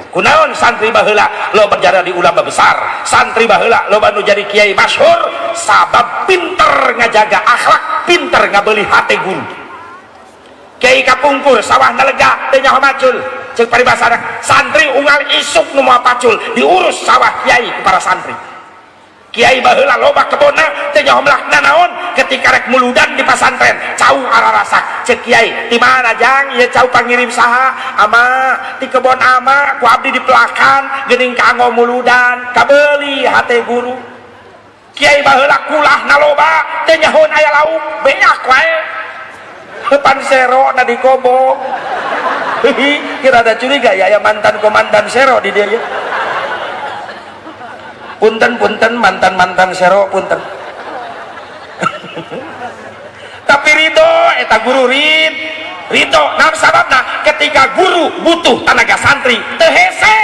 Kunaon santri baheula loba jadi ulama besar, santri baheula loba nu jadi kiai masyhur, sabab pinter ngajaga akhlak, pinter ngabeuli hate guru. Kiai kapungkur sawahna lega teu nyaho macul, ceuk paribasana santri unggal isuk nu moal pacul diurus sawah kiai ku para santri. Kiai baheula loba kebonna teu nyaho melak nanaon, ketika rek muludan di pasantren cau ararasak, ceuk kiai di mana jang ieu cau pangirim saha? Ama di kebon ama ku abdi dipelakan geuning kanggo muludan, kabeuli hate guru. Kiai baheula kulahna loba teu nyahoan aya lauk beak wae pan sero na di kobong. Kira ada curiga ya, ya mantan komandan sero di dia ya. Punten-punten mantan-mantan sero punten. Tapi ridho eta guru ridho. Nah sababna ketika guru butuh tenaga santri teu hese,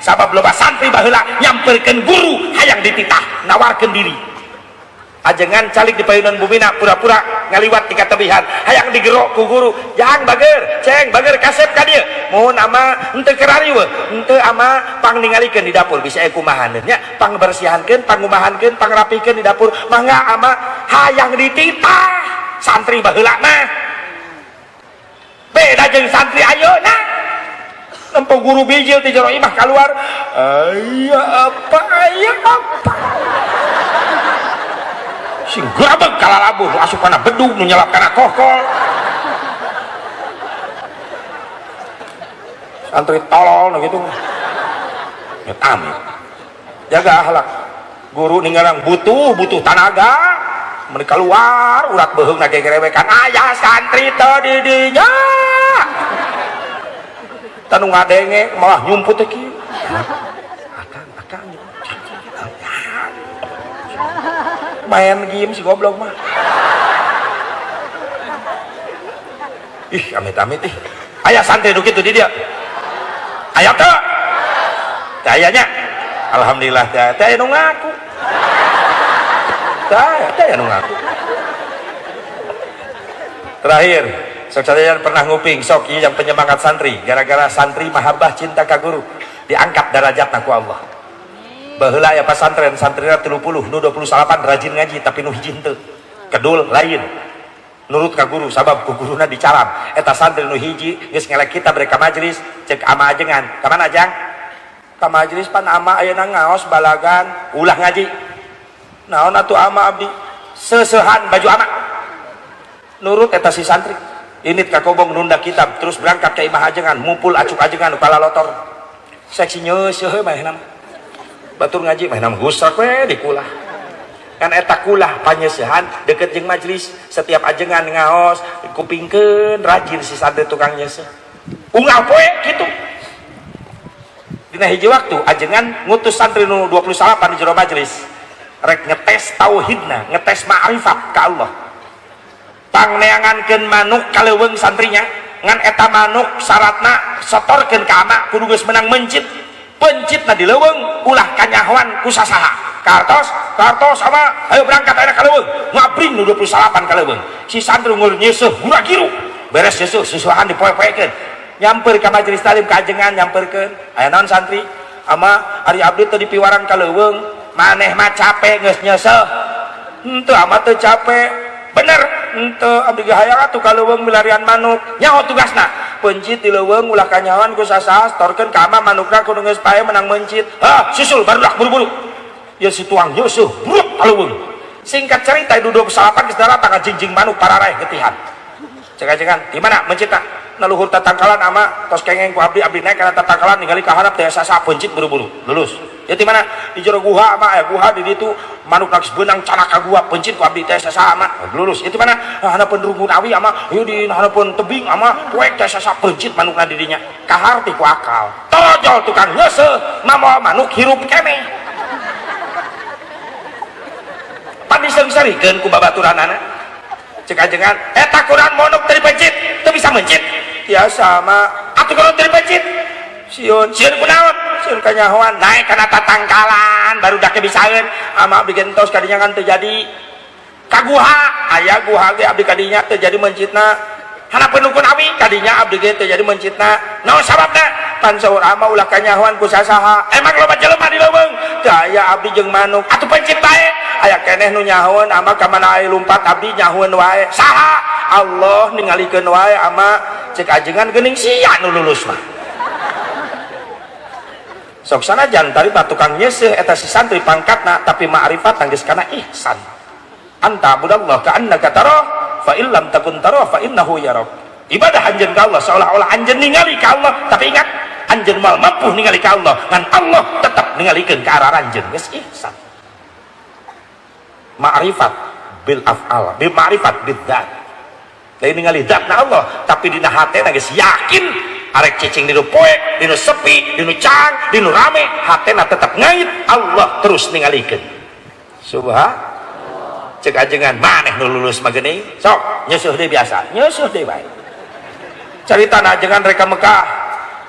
sabab loba santri baheula nyamperkeun guru hayang dititah nawarkeun diri. Ajengan calik di payunan bumina pura-pura ngaliwat di katebihan hayang digerok ku guru, jang bager ceng bager kasep ka dieu mohon ama henteu kerari weh henteu ama pang ningalikeun di dapur bisa aya kumahaneun nya pangbersihankeun pangumahankeun pangrapikeun di dapur mangga ama hayang dititah. Santri baheula mah beda jeung santri ayeuna nempo guru bijil ti jero imah kaluar aya apa aya apa sing grabeg kalalabuh asup kana bedug nu nyelap kana kokol. Santri tolol nu kitu ya amit jaga akhlak guru ninggalang butuh tanaga mun keluar urat beuheungna gegerewekan aya santri teu di dinya tanu ngadenge malah nyumput teh kieu akang akang main game si goblok mah. Ih amit-amit ih aya santri nu kitu di dia aya teu teu aya nya alhamdulillah teu aya nu ngaku teu aya nu ngaku. Terakhir sok sadaya pernah nguping sok ieu yang penyemangat santri gara-gara santri mahabbah cinta ka guru diangkat darajatna ku Allah. Baheula aya pasantren santrina 30 nu 28 rajin ngaji tapi nu hiji henteu kedul lain nurut ka guru sabab ku guruna dicalam. Eta santri nu hiji geus ngelek kitab rek ka majelis cek ama ajengan ka mana jang ka majelis pan ama ayeuna ngaos balagan ulah ngaji naon atuh ama abdi seusehan baju ama nurut eta si santri init ka kobong nunda kitab terus berangkat ka imah ajengan mumpul acuk ajengan nu kalalotor seksi nyeuseuh manehna batur ngaji mah gusrak we di kulah kan eta kulah panyesehan deket jeung majelis setiap ajengan ngaos kupingkeun rajin si santri tukang nyeseh unggal poe kitu dina hiji waktu ajengan ngutus santri nu 28 di jero majelis rek ngetes tauhidna ngetes ma'rifat ka Allah pangneangankeun manuk ka leuweung santrinya ngan eta manuk syaratna setorkeun ka ama kudu geus menang mencit pencitna di leuweung ulah kanyahoan ku sasaha kartos kartos sama ayo berangkat ayeuna ka leuweung ngabring nu 28 ka leuweung si santri ngur nyeuseuh gura-giru beres nyeuseuh susuhan dipoe-poekeun nyamper ka majelis talim ka ajengan nyamperkeun aya naon santri ama ari abdi teu dipiwarang ka leuweung maneh mah capek geus nyeuseuh henteu ama teu capek bener henteu abdi ge hayang atuh ka leuweung milarian manuk nyaho tugasna pencit di leuweung ulah kanyahoan ku sasaha setorkeun ka ama manukna kudu geus pae menang mencit hah susul barudak buru-buru ya si tuang nyeusuh bruk ka leuweung singkat cerita du 28 geus daratang ngajingjing manuk pararaeh getihan cek ajengan di mana mencitna na luhur tatangkalan ama tos kengeng ku abdi abdi naik kana tatangkalan ningali ka harap teh sasaha pencit buru-buru lulus ya di mana di jero guha ama aya guha di ditu manuk geus beunang canak ka guha pencit ku abdi teh sasaha ama lulus itu mana hanapeun rungkun awi ama ieu di hanapeun tebing ama poek teh sasaha pencit manukna di dinya kaharti ku akal torojol tukang ngeuseuh mamoal manuk hirup keneh pan diseung-seurikeun ku babaturanana cek ajengan eta kurang manuk teu dipencit teu bisa mencit biasa ama atuh kurang teu dipencit sieun sieun kunaon sieun kanyahoan naik kana tatangkalan baru dak bisaeun ama abdi gentos kadinya kan teu jadi ka guha aya guha ge abdi kadinya teu jadi mencitna Hanapeun dukun awi kadinya abdi ge teu jadi mencitna. Naon sababna? Pan saur ama ulah kanyahoan ku sasaha. Emang loba jelema di leuweung? Teu aya abdi jeung manuk. Atuh pencit bae. Aya keneh nu nyahoeun ama ka mana aya lumpat abdi nyahoeun wae. Saha? Allah ningalikeun wae ama cek ajengan geuning sia nu lulus mah. Sok sanajan tadi mah tukang nyeuseuh eta si santri pangkatna tapi ma'rifat geus kana ihsan. Anta budallah ka annaka tarah fa illam takun tarah fa innahu yarak. Ibadah anjeun ka Allah seolah-olah anjeun ningali ka Allah, tapi ingat anjeun moal mampu ningali ka Allah, ngan Allah tetap ningalikeun ka arah anjeun geus ihsan. Ma'rifat bil af'al, bil ma'rifat bil dzat. Lain ningali zatna Allah, tapi dina hatena geus yakin arek cicing dinu poek, dinu sepi, dinu cang, dinu rame, hatena tetap ngait, Allah terus ningalikeun. Subhan. Cek ajengan maneh nu lulus mah geuning, sok nyeusuh deui biasa, nyeusuh deui bae. Caritana ajengan rek ka Mekah,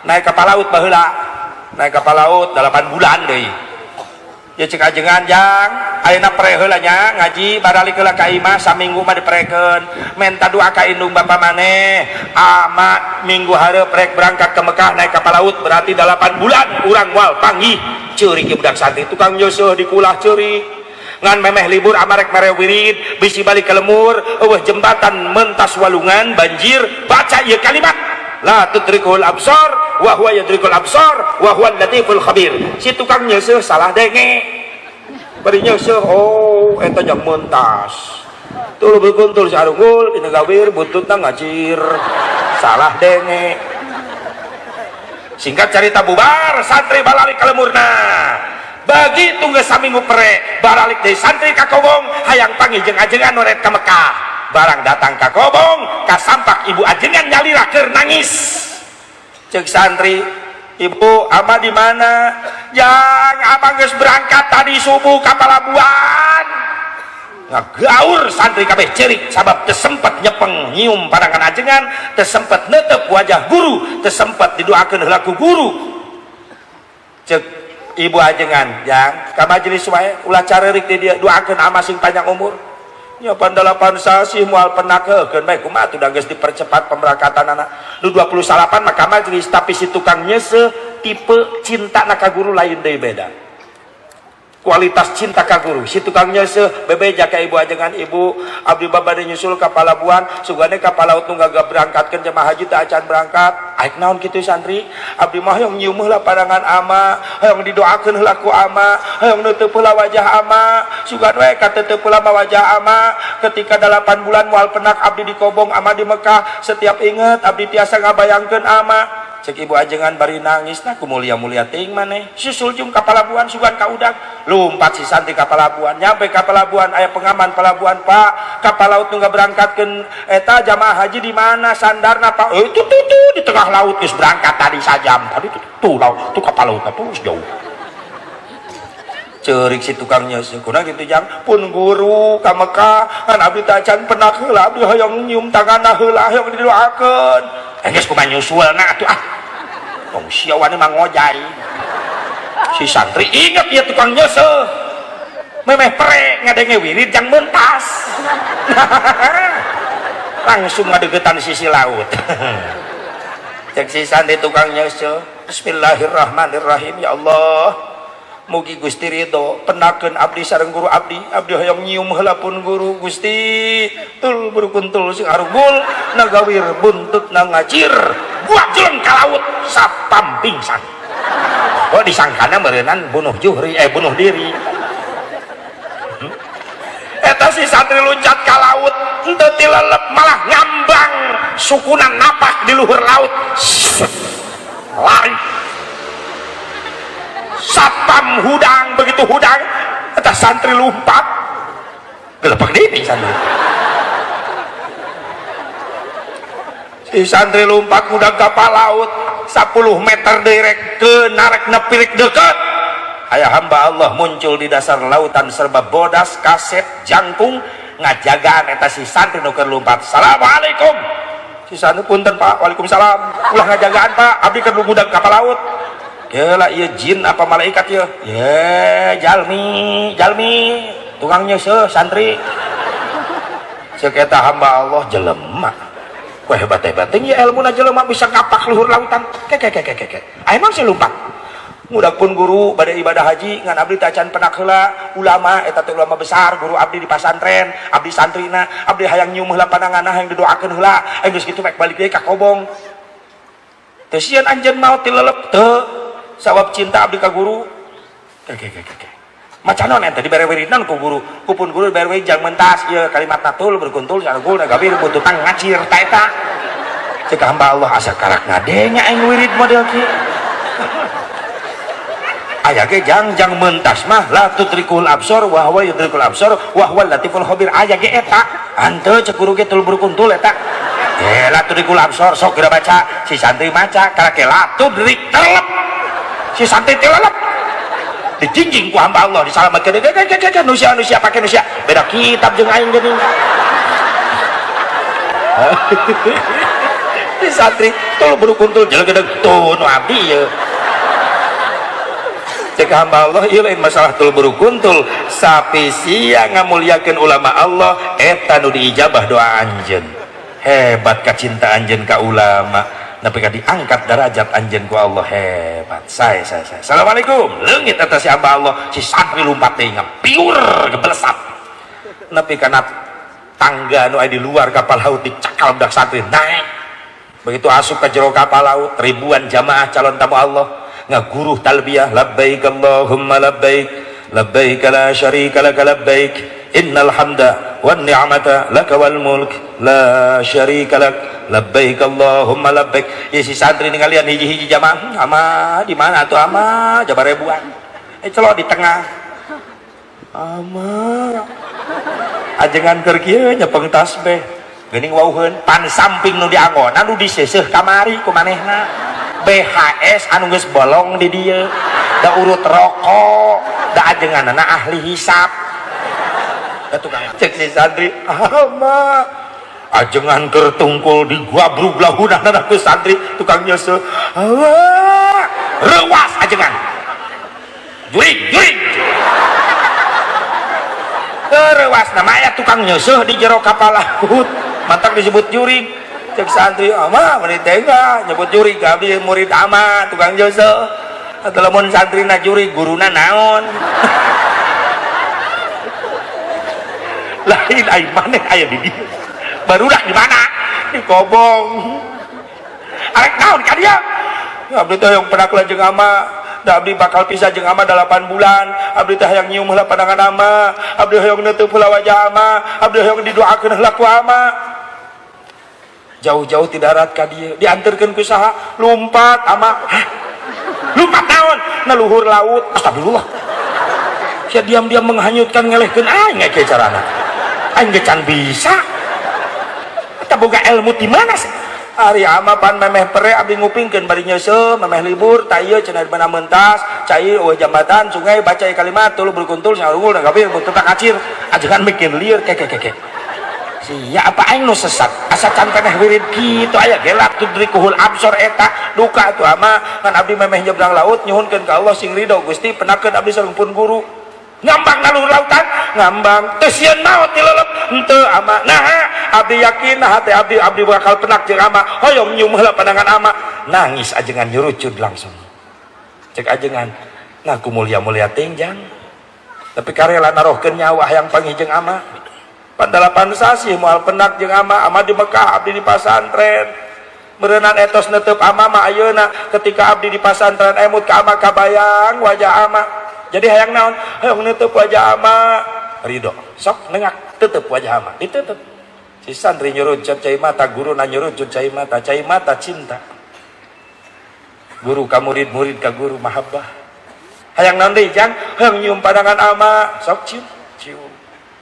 naik kapal laut baheula, naik kapal laut 8 bulan deui. Ya cek ajengan jang, ayeuna pre heula nya ngaji baralik heula ka imah saminggu mah diprekeun, menta doa ka indung bapa maneh, ama minggu hareup rek berangkat ke Mekah naik kapal laut berarti 8 bulan urang moal panggih. Ceurik ieu budak santri tukang nyeusuh dikulah ceurik. Ngan memeh libur amarek mere wirid bisi balik ke lemur eueuh jembatan mentas walungan banjir baca ieu kalimat la tudrikul absar wa huwa yudrikul absar wa huwal latiful khabir. Si tukang nyeuseuh salah denge bari nyeuseuh oh eta jang mentas tuluy bekuntul si arunggul dina gawir buntutna ngacir salah denge. Singkat cerita bubar santri balalik ka lemurna. Begitu geus saminggu pere baralik deui santri ka Kobong hayang panggih jeung ajengan nu rek ka Mekah. Barang datang ka Kobong kasampak ibu ajengan nyalira keur nangis. Ceuk santri, ibu ama di mana? Jang ama geus berangkat tadi subuh ka palabuhan. Ngagaur santri kabeh ceurik sabab teu sempet nyepeng nyium pandangan ajengan, teu sempet neuteup wajah guru, teu sempet didoakeun heula ku guru. Ceuk ibu ajengan jang ka majelis wae ulah careurik di dia doakeun ama sing panjang umur. Nya pan 8 sasih moal penakeun bae kumaha atuh da geus dipercepat pemberangkatan anak. Nu 28 mah ka majelis tapi si tukang nyeuseuh tipe cinta na ka guru lain deui beda. Kualitas cinta ka guru si tukang nyeuseuh bebeja ka ibu ajengan ibu abdi bade nyusul ka palabuhan sugane ka palaut nu gagah berangkatkeun jemaah haji teu acan berangkat. Aik naon kitu santri abdi mah hoyong nyium heula pandangan ama hoyong didoakeun heula ku ama hoyong neuteub heula wajah ama sugan we kateteup heula mah wajah ama ketika 8 bulan moal penak abdi di Kobong ama di Mekah setiap inget abdi tiasa ngabayangkeun ama. Cek ibu ajengan bari nangis nah kumulia-mulia teuing maneh susul jeung ka palabuhan sugan ka udag lumpat si santri ka palabuhan nyampe ka palabuhan aya pengaman palabuhan pak kapal laut nu berangkatkeun eta jamaah haji di mana sandarna pak itu tuh tuh di tengah laut geus berangkat tadi sajam tadi tuh tuh laut tuh kapal laut tuh jauh. Ceurik si tukangnya kunaon kitu jang pun guru ka Mekah kan abdi teh acan penak heula abdi hoyong nyium tanganna heula hoyong didoakeun geus kumaha nyusulna atuh ah tong sia wani mah ngojay. Si santri inget ieu tukang nyeuseuh memeh pre ngadenge wirid jang mentas langsung ngadeukeutan sisi laut. Cek si santri tukang nyeuseuh bismillahirrahmanirrahim ya Allah mugi Gusti ridho penakeun abdi sareng guru abdi abdi hoyong nyium heula pun guru Gusti tul berkuntul sing arugul nagawir buntut na ngacir buat jeleng ka laut sapam pingsan. Oh disangkana meureunan bunuh juhri bunuh diri. Eta si santri loncat ka laut henteu tilelep malah ngambang sukuna napak di luhur laut lari satpam hudang begitu hudang eta santri lompat gelepek deui pingsan. Si santri lompat hudang kapal laut 10 meter direk ke narek nepirik deket aya hamba Allah muncul di dasar lautan serba bodas kaset jangkung ngajagaan eta si santri nu keur lompat. Assalamualaikum. Si santri punten pak, waalaikumsalam, ulah ngajagaan pak, abdi keur ngudang kapal laut. Ya lah ieu jin apa malaikat ya? Ya jalmi, jalmi, tukang nyeuseuh santri. Cek eta hamba Allah jelema. Wah hebat-hebat ya ilmu jelema bisa ngapak luhur lautan. Ke ke ke ke ke. Aya naon sih lumpat? Ngudak pun guru bade ibadah haji ngan abdi teh acan penak heula ulama eta teh ulama besar guru abdi di pasantren abdi santrina abdi hayang nyium heula pandanganna hayang didoakeun heula aing geus kitu balik deui ka kobong. Teu sieun anjeun maot tilelep teu sawab cinta abdi ka guru. Ke ke ke ke. Maca naon eta dibere wiridan ku guru ku pun guru dibere wirid jang mentas ieu kalimat natul berkuntul sargul gabir bututang ngacir ta eta. Cek hamba Allah asa karak ngadenya aing wirid model kieu. Aya ge jang mentas mah la tudrikul absor wa huwa yudrikul absor wa huwal latiful khabir aya ge eta hanteu cek guru ge tul berkuntul eta. La tudrikul absor sok geura baca si santri maca karake la tudrik telep si santri telep dijinjing ku hamba Allah disalamatkeun ge nusia nusia pake nusia beda kitab jeung aing geuning. Si santri tul berkuntul jelegedeg tuh nu abdi ieu. Cek hamba Allah ieu lain masalah tul berukuntul sapi sia ngamuliakeun ulama Allah eta nu diijabah doa anjeun. Hebat kacinta anjeun ka ulama nepi ka diangkat derajat anjeun ku Allah hebat. Saya. Assalamualaikum. Leungit eta si hamba Allah si santri lumpat deui ngapiur gebelesat. Nepi kana tangga nu aya di luar kapal laut dicakal budak santri naik. Begitu asup ke jero kapal laut ribuan jamaah calon tamu Allah ngaguruh talbiyah labbaik Allahumma labbaik labbaik la syarika laka labbaik innal hamda wan ni'mata laka wal mulk la syarika lak labbaik Allahumma labbaik. Ya si santri ningalian hiji-hiji jamaah ama di mana atuh ama jabar ribuan celok di tengah ama ajengan keur kieu nyepeng tasbih geuning wauheun pan samping nu dianggonan nu diseuseuh kamari ku manehna BHS anu geus bolong di dieu da urut rokok da ajenganana ahli hisap da tukang cek si santri ama ajengan keur tungkul di guabrug lahunana ku santri tukang nyeuseuh Allah reuwas ajengan jurig jurig reuwas nama aya tukang nyeuseuh di jero kapal laut mantak disebut jurig. Cek santri ama meni tega nyebut jurig abdi murid ama tukang nyeuseuh atau lamun santrina jurig guruna naon. Lain aing maneh aya di dieu barudak di mana di kobong arek naon ka dieu abdi teh hayang penak jeung ama da abdi bakal pisah jeung ama 8 bulan abdi teh hayang nyium heula pandangan ama abdi hayang neuteub heula wajah ama abdi hayang didoakeun heula ku ama. Jauh-jauh ti darat ka dieu dianterkeun ku saha lumpat ama. Hah? Lumpat naon na luhur laut astagfirullah sia diam-diam menghanyutkan ngelehkeun aing ge carana aing ge can bisa eta boga ilmu ti mana sih ari ama pan memeh pere abdi ngupingkeun bari nyeuseuh memeh libur ta ieu cenah di mana mentas cai eueuh jambatan sungai baca kalimat tuluy berkuntul sarungul gabir butuh kacir ajengan mikir lieur ke ke ke sia apa aing nu sesat asa can keneh wirid kitu aya gelap tudrikuhul absor eta duka atuh ama ngan abdi memeh nyebrang laut nyuhunkeun ka Allah sing ridho Gusti penakeun abdi sareng pun guru ngambang na luhur lautan ngambang teu sieun maot dilelep henteu ama naha abdi yakin nah hate abdi abdi bakal penak jeung ama hoyong nyium heula pandangan ama nangis ajengan nyurucud langsung cek ajengan nah ku mulia-mulia teuing jang tapi karela narohkeun nyawa hayang panggih jeung ama pan 8 sasih moal penak jeung ama ama di Mekah abdi di pasantren meureunan etos neuteub ama mah ayeuna ketika abdi di pasantren emut ka ama kabayang wajah ama jadi hayang naon hayang neuteub wajah ama ridho sok nengak tutup wajah ama ditutup si santri nyurucut cai mata guru na nyurucut cai mata cinta guru ka murid murid ka guru mahabbah hayang naon deui jang hayang nyium pandangan ama sok cium cium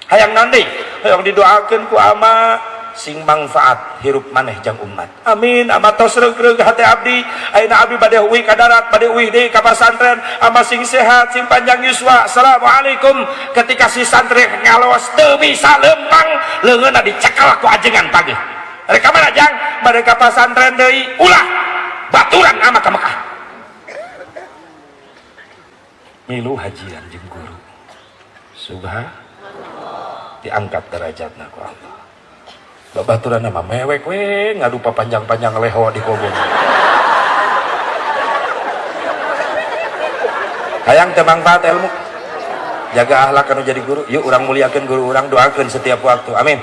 hayang naon deui hayang didoakeun ku ama sing manfaat hirup maneh jang umat amin ama tos reug-reug hate abdi ayeuna abdi bade uih ka darat bade uih deui ka pasantren ama sing sehat sing panjang yuswa assalamualaikum ketika si santri ngaloos teu bisa lempang leungeunna dicekal ku ajengan pagi rek ka mana jang bade ka pasantren deui ulah baturan ama ka Mekah milu hajian jeung guru subhanallah diangkat derajatna ku Allah. Babaturan mah mewek we ngadu papanjang-panjang leho di kobong. Hayang teu mangfaat ilmu. Jaga akhlak anu jadi guru. Yuk urang muliakeun guru urang, doakeun setiap waktu. Amin.